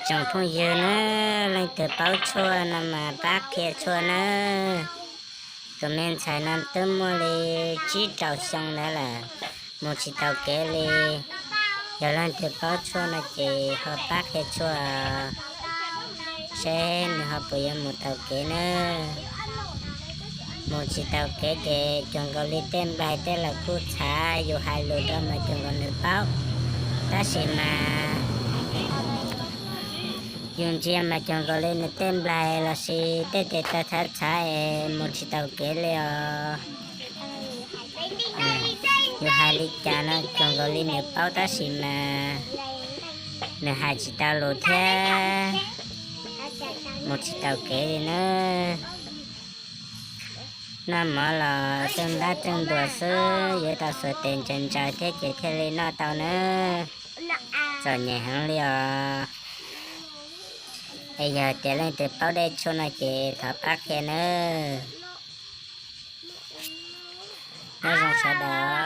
Tsoom phooj ywg nawb, leej twg paub tshuaj no mas pab qhia tshuaj nawb. Tus me ntxhais no twb muaj li tsib rau xyoo ntawd lawm, mus tsis taus kev li. Yog leej twg paub tshuaj no ces ho pab qhia tshuaj seb nws ho puas yuav mus taus kev nawb. Mus tsis taus kev ces cuag nkaus li tej nplaig tej los kuj txhav, yus hais lus rau mas cuag nkaus nws paub, tab sis mas yus ntsia mas cuag nkaus li nws tej nplaig los sis tej tes taw txhav txhav es mus tsis taus kev li os. Yus hais li cas no cuag nkaus li nws paub tab sis mas nws hais tsis tau lus thiab, mus tsis taus kev li nawb. Noj mov los txeej ntab txeej ntuas xwb, yuav tau xuas tes ntsaws ntsaws thiab ces thiaj li noj tau nawb. Txom nyem heev li os. Es yog tias leej twg paub dej tshuaj no ces thov pab qhia nawb. Nyob zoo sawv daws.